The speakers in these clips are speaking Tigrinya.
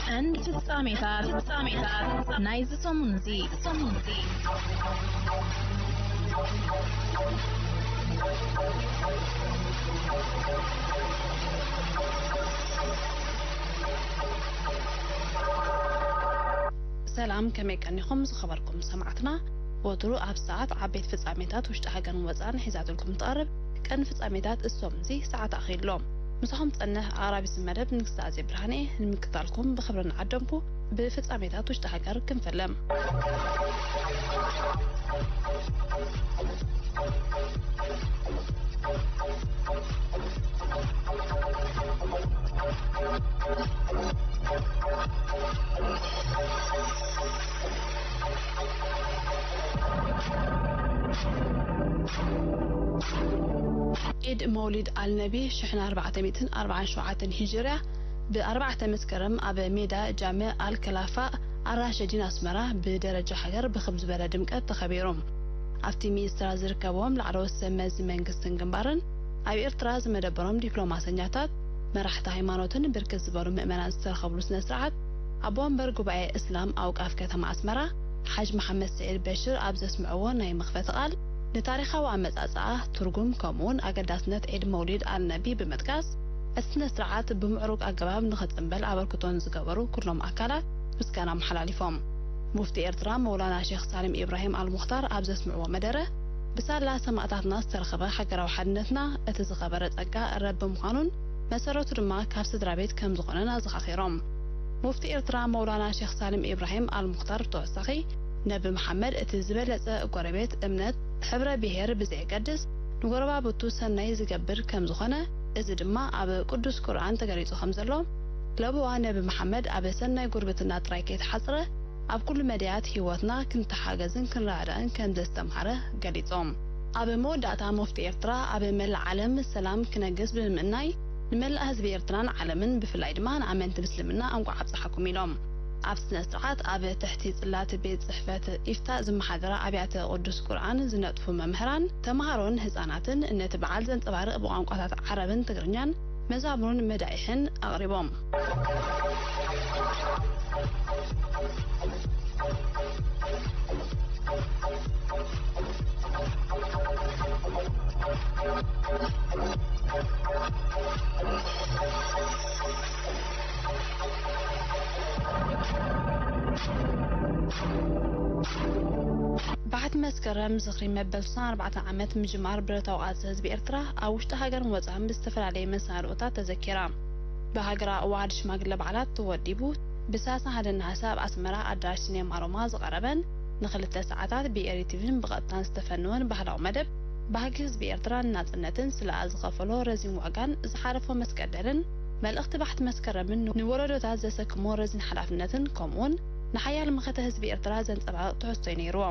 ቀንዲ ፍጻሜታት፣ ፍጻሜታት ናይዚ ሰሙን እዚ፣ ሰሙን እዚ። ሰላም፣ ከመይ ቀኒኹም ዝኸበርኩም ሰማዕትና? ወትሩ ኣብ ሰዓት ዓበይቲ ፍጻሜታት ውሽጢ ሃገርን ወጻእን ሒዛትልኩም ትቐርብ ቀንዲ ፍጻሜታት እሶም እዚ ሰዓት ኣኺሉ ኣሎ። ምሳኹም ጸንሕ ኣቕራቢት መደብ ንግስቲ ኣዜ ብርሃነ እየ። ንምክታልኩም ብኽብሪ እናዓደምኩ ብፍጻሜታት ውሽጢ ሃገር ክንፈልም። ኢድ መውሊድ ኣልነቢ ሽሕን ኣርባዕተ ሚእትን ኣርባዓን ሸውዓተን ሂጅርያ ብ ኣርባዕተ መስከረም ኣብ ሜዳ ጃምዕ ኣልከላፋ ኣራሸዲን ኣስመራ ብደረጃ ሃገር ብኽብ ዝበለ ድምቀት ተኸቢሩ። ኣብቲ ሚኒስትራ ዝርከብዎም ላዕለዎት ሰብ መዚ መንግስትን ግንባርን፣ ኣብ ኤርትራ ዝመደበሮም ዲፕሎማሰኛታት፣ መራሕቲ ሃይማኖትን ብርክት ዝበሉ ምእመናን ዝተረኸብሉ ስነ ስርዓት፣ ኣቦ ወንበር ጉባኤ እስላም ኣውቃፍ ከተማ ኣስመራ፣ ሓጅ መሓመድ ስዒድ በሽር ኣብ ዘስምዕዎ ናይ መኽፈቲ ቃል፣ ንታሪኻዊ ኣመጻጽኣ፣ ትርጉም፣ ከምኡውን ኣገዳስነት ዒድ መውሊድ ኣልነቢ ብምጥቃስ፣ እቲ ስነ ስርዓት ብምዕሩግ ኣገባብ ንኽጽንበል ኣበርክቶን ዝገበሩ ኩሎም ኣካላት ምስጋና ኣመሓላሊፎም። ሙፍቲ ኤርትራ መውላና ሼኽ ሳልም ኢብራሂም ኣልሙኽታር ኣብ ዘስምዕዎ መደረ፣ ብሳላ ሰማእታትና ዝተረኸበ ሃገራዊ ሓድነትና እቲ ዝኸበረ ጸጋ ረቢ ምዃኑን መሰረቱ ድማ ካብ ስድራ ቤት ከም ዝኾነን ኣዘኻኺሮም። ሙፍቲ ኤርትራ መውላና ሼኽ ሳልም ኢብራሂም ኣልሙኽታር ብተወሳኺ፣ ነቢ መሓመድ እቲ ዝበለጸ ጎረቤት፣ እምነት፣ ሕብረ ብሄር ብዘየገድስ ንጎረባብቱ ሰናይ ዝገብር ከም ዝኾነ፣ እዚ ድማ ኣብ ቅዱስ ቁርኣን ተገሊጹ ከም ዘሎ፣ ለበዋ ነቢ መሓመድ ኣብ ሰናይ ጉርብትና ጥራይ ከይተሓጽረ፣ ኣብ ኩሉ መዳያት ህይወትና ክንተሓገዝን ክንረዳዳእን ከም ዘስተምሃረ ገሊጾም። ኣብ መወዳእታ ሙፍቲ ኤርትራ ኣብ መላእ ዓለም ሰላም ክነግስ ብምምናይ ንመላእ ህዝቢ ኤርትራን ዓለምን ብፍላይ ድማ ንኣመንቲ ምስልምና እንቋዕ ኣብጽሓኩም ኢሎም። ኣብ ስነ ስርዓት ኣብ ትሕቲ ጽላት ቤት ጽሕፈት ኢፍታ ዝመሓደራ ኣብያተ ቅዱስ ቁርኣን ዝነጥፉ መምህራን፣ ተምሃሮን ህጻናትን ነቲ በዓል ዘንጸባርቕ ብቋንቋታት ዓረብን ትግርኛን መዛሙርን መዳኢሕን ኣቕሪቦም። ባሕቲ መስከረም ዝኽሪ መበል ስሳን ኣርባዕተን ዓመት ምጅማር ብረታዊ ቃልሲ ህዝቢ ኤርትራ ኣብ ውሽጢ ሃገርን ወጻእን ብዝተፈላለየ መሰናድኦታት ተዘኪራ። ብሃገራዊ ኣዋህድ ሽማግለ በዓላት ተወዲቡ፣ ብሳልሳን ሓደን ነሓሰ ኣብ ኣስመራ ኣዳራሽ ሲኔማ ሮማ ዝቐረበን ንኽልተ ሰዓታት ብኤሪ ቲቪን ብቐጥታን ዝተፈነወን ባህላዊ መደብ፣ ባህጊ ህዝቢ ኤርትራ ንናጽነትን ስለኣ ዝኸፈሎ ረዚን ዋጋን ዝሓለፎ መስቀደልን መልእኽቲ ባሕቲ መስከረምን ንወለዶታት ዘሰክሞ ረዚን ሓላፍነትን ከምኡውን ንሓያል መኸተ ህዝቢ ኤርትራ ዘንጸባርቕ ትሕዝቶ እዩ ነይርዎ።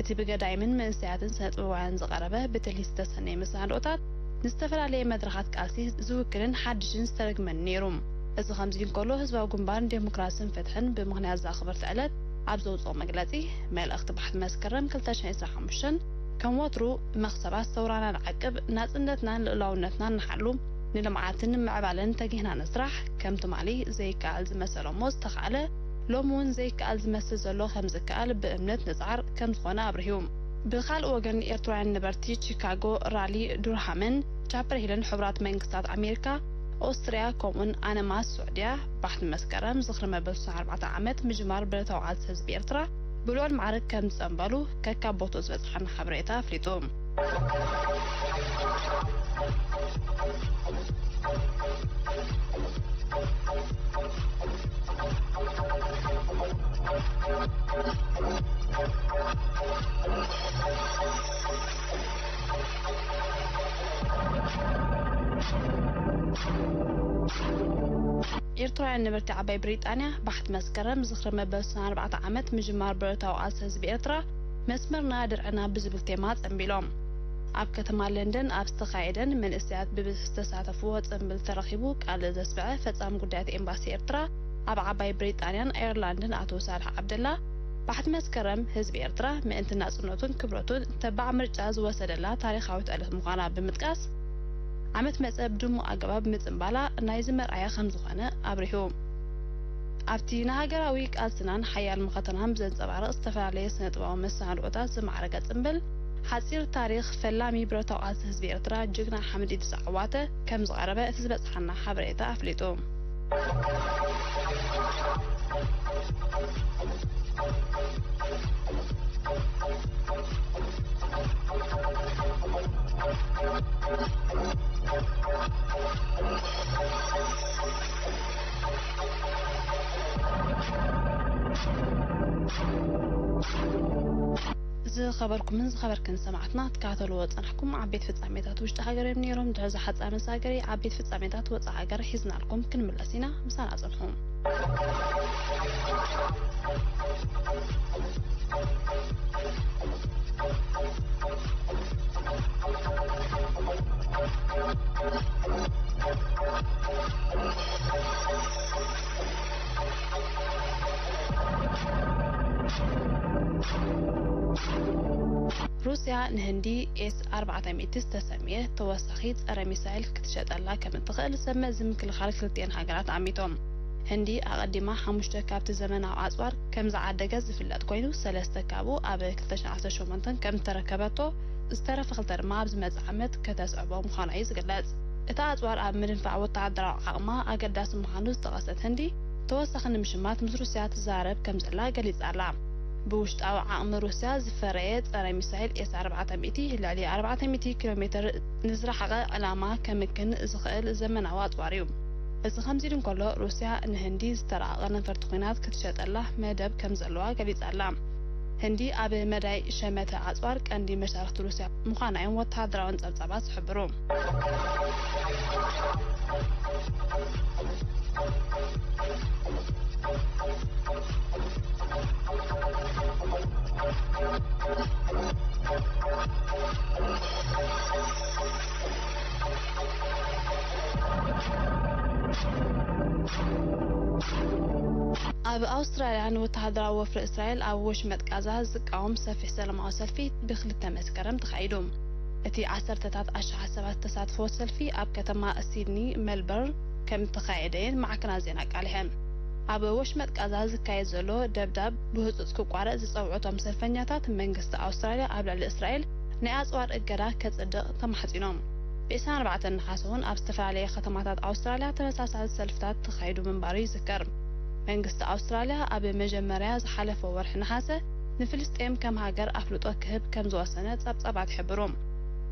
እቲ ብገዳይምን መንእሰያትን ስነ ጥበባውያን ዝቐረበ ብትልሂት ዝተሰነየ መሰናድኦታት ንዝተፈላለየ መድረኻት ቃልሲ ዝውክልን ሓድሽን ዝተደግመን ነይሩ። እዚ ከምዚ እንከሎ ህዝባዊ ግንባር ንዴሞክራስን ፍትሕን ብምኽንያት እዛ ክብርቲ ዕለት ኣብ ዘውፅኦ መግለፂ፣ መልእኽቲ ባሕቲ መስከረም ክልተ ሽሕን ዕስራን ሓሙሽተን ከም ወትሩ መኽሰባት ሰውራና ንዓቅብ፣ ናፅነትናን ልኡላውነትናን ንሓሉ፣ ንልምዓትን ንምዕባለን ተጊህና ንስራሕ፣ ከም ትማሊ ዘይከኣል ዝመሰለ እሞ ዝተኻእለ፣ ሎሚ እውን ዘይከኣል ዝመስል ዘሎ ከም ዝከኣል ብእምነት ንፅዓር ከም ዝኾነ ኣብሪሁ። ብኻልእ ወገን ኤርትራውያን ነበርቲ ቺካጎ፣ ራሊ፣ ዱርሃምን ቻፐር ሂልን ሕቡራት መንግስታት ኣሜሪካ፣ ኦስትርያ ከምኡን ኣነማስ ስዑድያ ባሕቲ መስከረም ዝኽሪ መበል ስሳን ኣርባዕተን ዓመት ምጅማር ብረታዊ ቃልሲ ህዝቢ ኤርትራ ብልዑል ማዕርግ ከም ዝጸንበሉ ከካብ ቦትኡ ዝበጽሓና ሓበሬታ ኣፍሊጡ። ኤርትራውያን ነበርቲ ዓባይ ብሪጣንያ ባሕቲ መስከረም ዝኽሪ መበል ስሳን ኣርባዕተ ዓመት ምጅማር ብረታዊ ቃልሲ ህዝቢ ኤርትራ መስመርና ድርዕና ብዝብል ቴማ ጸንቢሎም። ኣብ ከተማ ለንደን ኣብ ዝተኻየደን መንእሰያት ብብዝሒ ዝተሳተፍዎ ጽምብል ተረኺቡ ቃል ዘስምዐ ፈጻሚ ጉዳያት ኤምባሲ ኤርትራ ኣብ ዓባይ ብሪጣንያን ኣየርላንድን ኣቶ ሳልሕ ዓብደላ፣ ባሕቲ መስከረም ህዝቢ ኤርትራ ምእንቲ ናጽነቱን ክብረቱን ተባዕ ምርጫ ዝወሰደላ ታሪኻዊት ዕለት ምዃና ብምጥቃስ፣ ዓመት መጸ ብድሙቕ ኣገባብ ምጽምባላ ናይዚ መርኣያ ከም ዝኾነ ኣብሪሁ። ኣብቲ ንሃገራዊ ቃልስናን ሓያል መኸተናን ብዘንጸባርቕ ዝተፈላለየ ስነ-ጥበባዊ መሰናድኦታት ዝማዕረገ ጽምብል፣ ሓጺር ታሪኽ ፈላሚ ብረታዊ ቃልሲ ህዝቢ ኤርትራ ጅግና ሓምድ ኢድሪስ ዓዋተ ከም ዝቐረበ እቲ ዝበጽሓና ሓበሬታ ኣፍሊጡ። ዝኸበርኩምን ዝኸበርክን ሰማዕትና፣ ትከታተልዎ ጸናሕኩም ዓበይቲ ፍጻሜታት ውሽጢ ሃገር እዮም ነይሮም። ድሕሪ ዝሓጻ መሳገሪ ዓበይቲ ፍጻሜታት ወጻኢ ሃገር ሒዝናልኩም ክንምለስ ኢና። ምሳና ጽንሑ። ሩስያ ንህንዲ ኤስ ኣርባዕተ ሚእቲ ዝተሰምየ ተወሳኺ ጸረ ሚሳይል ክትሸጠላ ከም እትኽእል ሰብ መዚ ምክልኻል ክልቲኤን ሃገራት ኣሚቶም። ህንዲ ኣቐዲማ ሓሙሽተ ካብቲ ዘመናዊ ኣጽዋር ከም ዝዓደገት ዝፍለጥ ኮይኑ፣ ሰለስተ ካብኡ ኣብ ክልተ ሽሕን ዓሰርተ ሸሞንተን ከም እተረከበቶ፣ ዝተረፈ ክልተ ድማ ኣብ ዝመጽእ ዓመት ከተስዕቦ ምዃና እዩ ዝግለጽ። እታ ኣጽዋር ኣብ ምድንፋዕ ወተሃደራዊ ዓቕማ ኣገዳሲ ምዃኑ ዝጠቐሰት ህንዲ፣ ተወሳኺ ንምሽማት ምስ ሩስያ ትዛረብ ከም ዘላ ገሊጻ ኣላ። ብውሽጣዊ ዓቕሚ ሩስያ ዝፈረየ ጸረ ሚሳይል ኤስ ኣርባዕተ ሚእቲ ልዕሊ ኣርባዕተ ሚእቲ ኪሎ ሜትር ንዝረሓቐ ዕላማ ከምክን ዝኽእል ዘመናዊ ኣጽዋር እዩ። እዚ ከምዚ ኢሉ እንከሎ፣ ሩስያ ንህንዲ ዝተራቐቐ ነፈርቲ ኲናት ክትሸጠላ መደብ ከም ዘለዋ ገሊጻ ኣላ። ህንዲ ኣብ መዳይ ሸመተ ኣጽዋር ቀንዲ መሻርኽቲ ሩስያ ምዃና እዮም ወተሃደራውን ጸብጻባት ዝሕብሩ። ኣብ ኣውስትራልያ ንወተሃደራዊ ወፍሪ እስራኤል ኣብ ወሽመጥ ቃዛ ዝቃወም ሰፊሕ ሰላማዊ ሰልፊ ብክልተ መስከረም ተኻይዱ። እቲ ዓሰርተታት ኣሽሓት ሰባት ዝተሳትፎ ሰልፊ ኣብ ከተማ ሲድኒ፣ ሜልበርን ከም እተኻየደ እየን ማዕከናት ዜና ኣቃሊሐን። ኣብ ወሽመጥ ቃዛ ዝካየድ ዘሎ ደብዳብ ብህጹጽ ክቋረጽ ዝጸውዑ እቶም ሰልፈኛታት፣ መንግስቲ ኣውስትራልያ ኣብ ልዕሊ እስራኤል ናይ ኣጽዋር እገዳ ከጽድቕ ተማሕጺኖም። ብ ዕስራን ኣርባዕተን ነሓሰ እውን ኣብ ዝተፈላለየ ከተማታት ኣውስትራልያ ተመሳሳሊ ሰልፍታት ተኻይዱ ምንባሩ ይዝከር። መንግስቲ ኣውስትራልያ ኣብ መጀመርያ ዝሓለፈ ወርሒ ነሓሰ ንፍልስጤም ከም ሃገር ኣፍልጦ ክህብ ከም ዝወሰነ ጸብጻባት ይሕብሩ።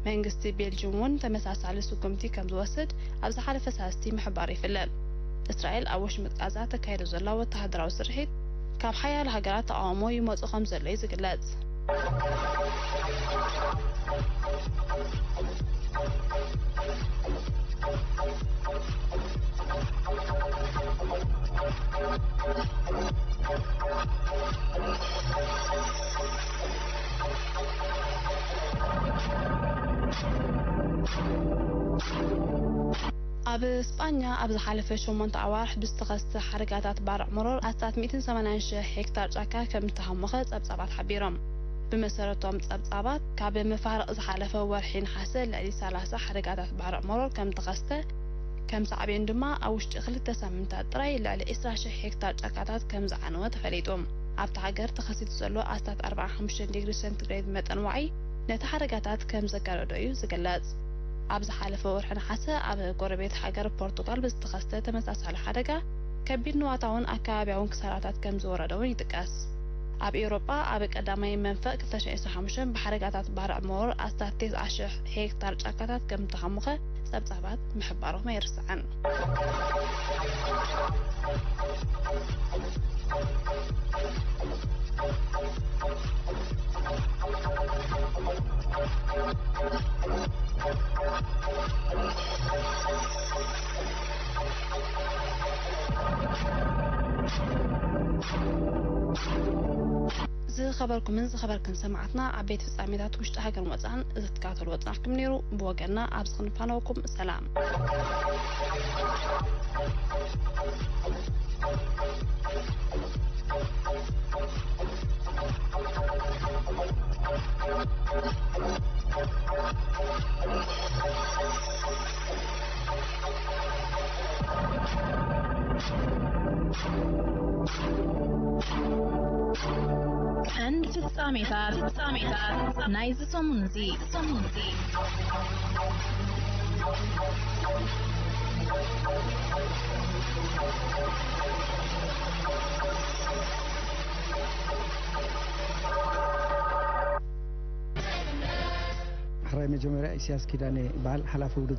መንግስቲ ቤልጅም እውን ተመሳሳሊ ስጉምቲ ከም ዝወስድ ኣብ ዝሓለፈ ሳልስቲ ምሕባሩ ይፍለጥ። እስራኤል ኣብ ወሽመጥ ቃዛ ተካይዶ ዘላ ወተሃደራዊ ስርሒት ካብ ሓያሎ ሃገራት ተቓውሞ ይመጹ ከም ዘሎ እዩ ዝግለጽ። ኣብ ስጳኛ ኣብ ዝሓለፈ ሸሞንተ ኣዋርሕ ብዝተኸስተ ሓደጋታት ባርዕ መሮር ኣስታት ሚእትን ሰማንያን ሽሕ ሄክታር ጫካ ከም እተሃሞኸ ጸብጻባት ሓቢሮም። ብመሰረቶም ጸብጻባት፣ ካብ መፋርቕ ዝሓለፈ ወርሒ ነሓሰ ልዕሊ ሰላሳ ሓደጋታት ባርዕ መሮር ከም ተኸስተ፣ ከም ሳዕቤን ድማ ኣብ ውሽጢ ክልተ ሳምንታት ጥራይ ልዕሊ ዕስራ ሽሕ ሄክታር ጫካታት ከም ዝዓነወ ተፈሊጡ። ኣብታ ሃገር ተኸሲቱ ዘሎ ኣስታት ኣርባዓን ሓሙሽተን ዲግሪ ሴንቲግሬድ መጠን ዋዒ ነቲ ሓደጋታት ከም ዘጋደዶ እዩ ዝግለጽ። ኣብ ዝሓለፈ ወርሒ ነሓሰ ኣብ ጎረቤት ሃገር ፖርቱጋል ብዝተኸስተ ተመሳሳሊ ሓደጋ ከቢድ ንዋታውን ኣከባቢያውን ክሳራታት ከም ዝወረደ እውን ይጥቀስ። ኣብ ኤውሮጳ ኣብ ቀዳማይ መንፈቕ ክልተ ሽሕ ዕስራን ሓሙሽተን ብሓደጋታት ባርዕ መሮር ኣስታት ተስዓ ሽሕ ሄክታር ጫካታት ከም እተሃሙኸ ጸብጻባት ምሕባሮም ኣይርስዕን። ዝኸበርኩምን ዝኸበርክን ሰማዕትና፣ ዓበይቲ ፍጻሜታት ውሽጢ ሃገርን ወጻእን እዚ ትከታተልዎ ጽናሕኩም ነይሩ። ብወገንና ኣብዚ ክንፋነወኩም ሰላም። ቀንዲ ፍጻሜታት፣ ፍጻሜታት ናይዚ ሰሙን እዚ፣ ሰሙን እዚ። ሕራይ መጀመርያ ኢሳያስ ኪዳነ ይበሃል፣ ሓላፊ ውድድር።